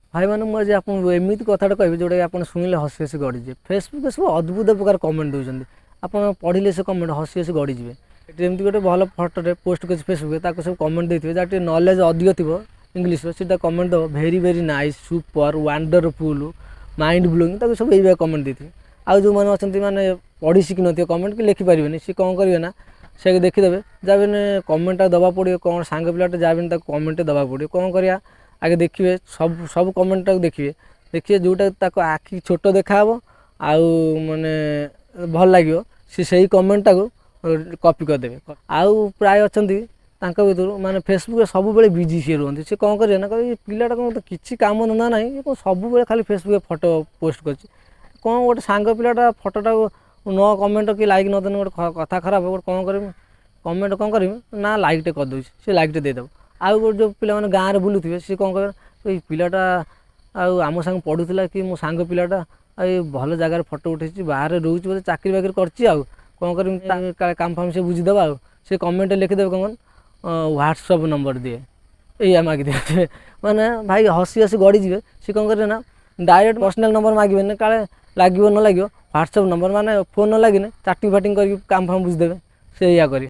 ଭାଇମାନେ, ମୁଁ ଆଜି ଆପଣଙ୍କୁ ଏମିତି କଥାଟା କହିବି ଯେଉଁଟାକି ଆପଣ ଶୁଣିଲେ ହସି ହସି ଗଡ଼ିଯିବେ। ଫେସବୁକ୍ରେ ସବୁ ଅଦ୍ଭୁତ ପ୍ରକାର କମେଣ୍ଟ ଦେଉଛନ୍ତି। ଆପଣ ପଢ଼ିଲେ ସେ କମେଣ୍ଟ ହସି ହସି ଗଡ଼ିଯିବେ। ଏଠି ଏମିତି ଗୋଟେ ଭଲ ଫଟୋଟେ ପୋଷ୍ଟ କରିଛି ଫେସବୁକ୍ରେ, ତାକୁ ସବୁ କମେଣ୍ଟ ଦେଇଥିବେ। ଯାହାର ଟିକେ ନଲେଜ୍ ଅଧିକ ଥିବ ଇଂଲିଶର, ସେ ତାକୁ କମେଣ୍ଟ ଦେବ very very nice, super, wonderful, mind blowing. ତାକୁ ସବୁ ଏଇଭଳିଆ କମେଣ୍ଟ ଦେଇଥିବେ। ଆଉ ଯେଉଁମାନେ ଅଛନ୍ତି, ମାନେ ପଢ଼ି ଶିଖିନଥିବେ, କମେଣ୍ଟ କି ଲେଖିପାରିବେନି, ସେ କ'ଣ କରିବେ ନା, ସେ ଦେଖିଦେବେ, ଯାହା ବି କମେଣ୍ଟଟା ଦେବାକୁ ପଡ଼ିବ। କ'ଣ ସାଙ୍ଗ ପିଲାଟା, ଯାହା ବି ତାକୁ କମେଣ୍ଟ ଦେବାକୁ ପଡ଼ିବ, କ'ଣ କରିବା? ଆଗେ ଦେଖିବେ, ସବୁ ସବୁ କମେଣ୍ଟଟାକୁ ଦେଖିବେ। ଦେଖିବେ ଯେଉଁଟା ତାକୁ ଆଖି ଛୋଟ ଦେଖାହେବ ଆଉ ମାନେ ଭଲ ଲାଗିବ, ସେ ସେଇ କମେଣ୍ଟଟାକୁ କପି କରିଦେବେ। ଆଉ ପ୍ରାୟ ଅଛନ୍ତି ତାଙ୍କ ଭିତରୁ, ମାନେ ଫେସବୁକ୍ରେ ସବୁବେଳେ ବିଜି ସିଏ ରୁହନ୍ତି। ସେ କ'ଣ କରିବେ ନା, କହିବେ ପିଲାଟା କ'ଣ ତ କିଛି କାମ ଧନ୍ଦା ନାହିଁ, ଇଏ କ'ଣ ସବୁବେଳେ ଖାଲି ଫେସବୁକ୍ରେ ଫଟୋ ପୋଷ୍ଟ କରୁଛି? କ'ଣ ଗୋଟେ ସାଙ୍ଗ ପିଲାଟା ଫଟୋଟାକୁ ନ କମେଣ୍ଟ କି ଲାଇକ୍ ନଦେଲେ ଗୋଟେ କଥା ଖରାପ। ଗୋଟେ କ'ଣ କରିବି, କମେଣ୍ଟ କ'ଣ କରିବି ନା, ଲାଇକ୍ଟେ କରିଦେଉଛି, ସେ ଲାଇକ୍ଟେ ଦେଇଦେବ। ଆଉ ଗୋଟେ ଯେଉଁ ପିଲାମାନେ ଗାଁରେ ବୁଲୁଥିବେ, ସେ କ'ଣ କରିବେ? ଏଇ ପିଲାଟା ଆଉ ଆମ ସାଙ୍ଗେ ପଢ଼ୁଥିଲା କି ମୋ ସାଙ୍ଗ ପିଲାଟା, ଆଉ ଏ ଭଲ ଜାଗାରେ ଫଟୋ ଉଠେଇଛି, ବାହାରେ ରହୁଛି, ବୋଧେ ଚାକିରି ବାକିରି କରିଛି, ଆଉ କ'ଣ କରିବି, କାମ ଫାମ ସେ ବୁଝିଦେବା। ଆଉ ସେ କମେଣ୍ଟ ଲେଖିଦେବେ କ'ଣ, ହ୍ୱାଟ୍ସଅପ୍ ନମ୍ବର ଦିଏ, ଏଇଆ ମାଗିଦେବେ। ମାନେ ଭାଇ ହସି ହସି ଗଡ଼ିଯିବେ। ସେ କ'ଣ କରିବେ ନା, ଡାଇରେକ୍ଟ ପର୍ସନାଲ୍ ନମ୍ବର ମାଗିବେନି, କାଳେ ଲାଗିବ ନ ଲାଗିବ। ହ୍ୱାଟ୍ସଅପ୍ ନମ୍ବର, ମାନେ ଫୋନ୍ ନ ଲାଗିନେ ଚାଟିଂ ଫାଟିଂ କରିକି କାମ ଫାମ ବୁଝିଦେବେ। ସେ ଏଇଆ କରିବେ।